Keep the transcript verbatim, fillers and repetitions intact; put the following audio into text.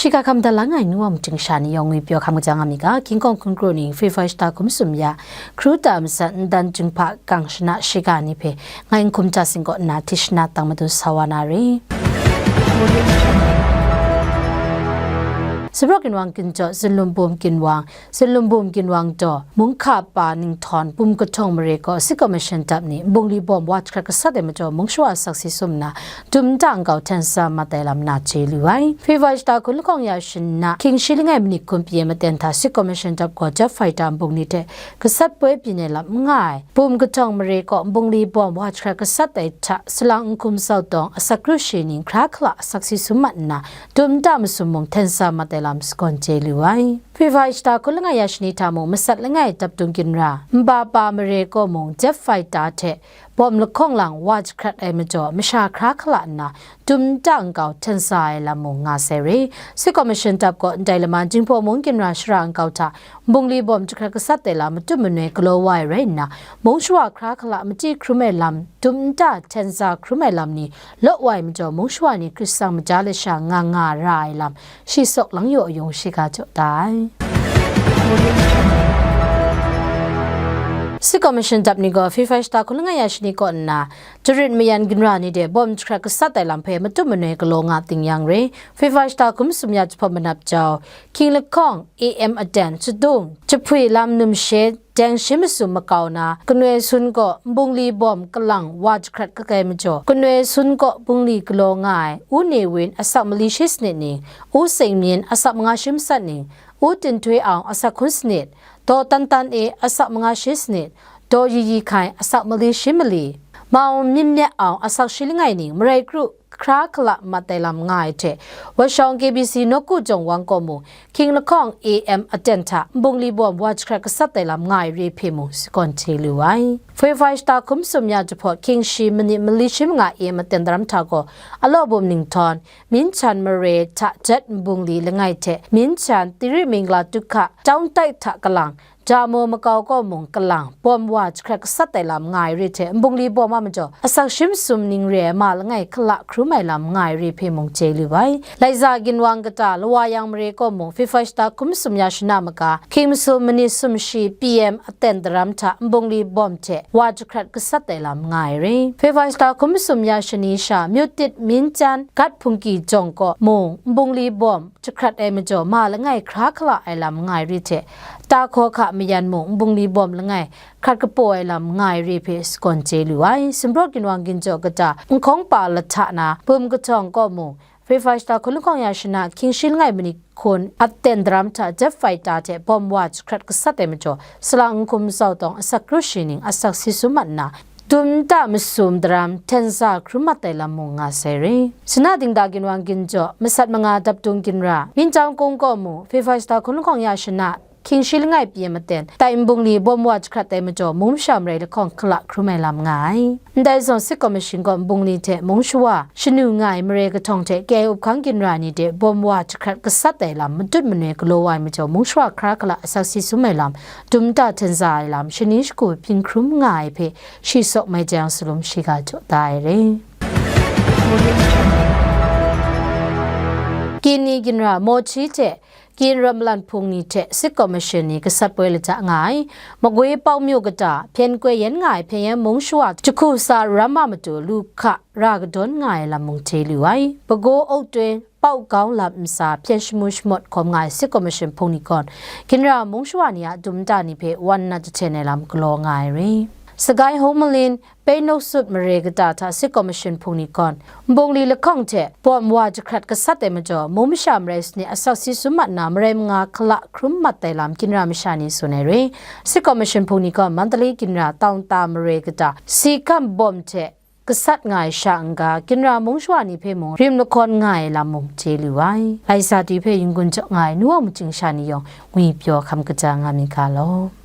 Shiga hkam da lang ai nu wa mating sha ni yawng ngwi pyaw hkam kaja nga mi ga, King Kong hkun kru ning Free Fire shata hkum sum ya, hkru ta masat ndan jinghpa kang shana shiga ni hpe ngai n hkum ja sing kaw nna Tishna Tang Madu sa wa na re. Sumrawk ginwang ginjaw, Zinlum Bum ginwang, Zinlum Bum ginwang daw, Mungkha pa Ninghtawng, Bum Kahtawng mare kaw Sik Kaw Mashan dap ni nbungli bawm wa jahkrat gasat ai majaw mung shawa asak si sum nna, dum nta nkau hten sa mat ai lam na chye lu ai. Free Fire shata hkun lahkawng ya shana, hkying shi langai manit hkun pyi ai maten hta Sik Kaw Mashan dap gaw jet fighter nbungli hte gasat poi byin ai lam n nga ai. Bum Kahtawng mare kaw nbungli bawm wa jahkrat gasat ai hta, salang n hkum zau tawng asak kru shi ning hkra hkala asak si sum mat nna, dum nta masum mung hten sa mat ai lam sagawn chye lu ai. Free Fire shata hkun langai ya shani hta mung masat langai dap dung ginra, Nba pa mare kaw mung jet fighter hte bawm lahkawng lang wa jahkrat ai majaw masha hkra hkala nna, dum nta nkau hten sa ai lam mung nga sai re. Sik Kaw Mashan dap gaw ndai lama Jinghpaw mung ginra shara nkau hta nbungli bawm jahkrat gasat ai lam matut manoi galaw wa ai rai nna, mung shawa hkra hkala machyi hkrum ai lam dum nta hten sa hkrum ai lam ni law wa ai majaw mung shawa ni hkrit tsang maja lasha nga nga ra ai lam shi sawk lang yaw yung shiga jaw da ai. Sik Kaw Mashan dap ni gaw Free Fire shata hkun langai ya shani kaw nna, jarit mayan ginra ni de bawm jahkrat gasat ai lam hpe matut manoi galaw nga ting yang re. Free Fire shata hkum sum ya jahpawt manap jau, hkying lahkawng A M aten, chadung, jahpwi lam numshe, deng shi masum makau na, kanoi sun kaw nbungli bawm kalang wa jahkrat kagai majaw, kanoi sun kaw bungli galaw nga ai, U Ne Win asak mali shi sanit ning, U Seng Myin asak manga shi masat ning, U Tin Htoi Awng asak hkun sanit, Daw Tan Tan E asak manga shi sanit, Daw Yi Yi Hkai asak mali shi mali, Mao Myin Myat Awng asak shi langai ning, marai kru hkra hkala mat ai lam nga ai hte, Washawng K B C Nawku Jawng Wang kaw mung, hkying lahkawng A M aten hta nbungli bawm wa jahkrat gasat ai lam nga ai re hpe mung sagawn chye lu ai. Free Fire shata hkum sum ya jahpawt hkying shi manit mali shi manga A M aten daram hta gaw, Alaw Bum Ninghtawng, Myinchan mare hta jet nbungli langai hte, Myinchan Tiri Mingla Dukha, Tawng Tai hta kalang, Jamo makau kaw mung kalang, bawm wa jahkrat gasat ai lam nga ai re hte, nbungli bawm a majaw, asak shi masum ning re ai ma langai hkala hkrum ai lam nga ai re hpe mung chye lu ai. Laiza ginwang kata, Lawa Yang mare kaw mung, Free Fire shata hkum sum ya shana maga, hkying masum manit sum shi P M aten daram hta nbungli bawm hte wa jahkrat gasat ai lam nga ai re. Free Fire shata hkum sum ya shani sha, Myit Tit Myinchan Gat Hpungki Jawng kaw mung, nbungli bawm jahkrat ai majaw ma langai hkra hkala ai lam nga ai re hte, Tahkawhka mayan mung nbungli bawm langai hkrat kapaw ai lam nga ai re hpe sagawn chye lu ai. Sumrawk ginwang ginjaw kata, Nhkawng pa lahta na, Bum Kahtawng kaw mung, Free Fire shata hkun lahkawng ya shana, hkying shi langai manit hkun aten daram hta jet fighter hte bawm wa jahkrat gasat ai majaw, salang n hkum zau tawng asak kru shi ning asak si sum mat nna, dum nta masum daram hten sa hkrum mat ai lam mung nga sai re. Sina dingda ginwang ginjaw, masat manga dap dung ginra, Minjang Kung kaw mung, Free Fire shata hkun lahkawng ya shana, hkying shi langai pyi maten, tai nbungli bawm wa jahkrat ai majaw, mung masha marai lahkawng hkala hkrum ai lam nga ai. Ndai zawn, Sik Kaw Mashan gaw nbungli hte mung shawa shanu nga ai mare kahtawng hte K I A up hkang ginra ni de bawm wa jahkrat gasat ai lam matut manoi galaw wa ai majaw, mung shawa hkra hkala asak si sum ai lam, dum nta hten sa ai lam, shani shagu byin hkrum nga ai hpe shi sawk mai jang salum shiga jaw da ai re. Kyin ni ginra Mawhti hte Kyin Ram Malan Hpung ni hte Sik Kaw Mashan ni gasat poi lata nga ai, Magwi Pau Myu kata, hpyen koi yen nga ai hpyen yen mung shawa jahku sa ram a matu lu hka ra kadawn nga ai lam mung chye lu ai. Bagaw Auk Twen, Pau Gau Lap ntsa hpyen shamu shamawt hkawm nga ai Sik Kaw Mashan Hpung ni gawn, ginra mung shawa ni a dum nta ni hpe wan nat jahten ai lam galaw nga ai re. Sagai Hawng Malin, Pei Nawk Sut mare kata hta Sik Kaw Mashan Hpung ni gawn, nbungli lahkawng hte bawm wa jahkrat gasat ai majaw, mung masha marai sanit asak si sum mat nna, marai manga hkala hkrum mat ai lam ginra masha ni tsun ai re. Sik Kaw Mashan Hpung ni gawn, Mandalay ginra Taung Ta mare kata, si kam bawm hte gasat nga ai sha n-ga, ginra mung shawa ni hpe mung rim lahkawn nga ai lam mung chye lu ai. Laisa du hpe yin-gun jaw nga ai nu wa majing sha ni yawng ngwi pyaw hkam kaja nga mi ga law.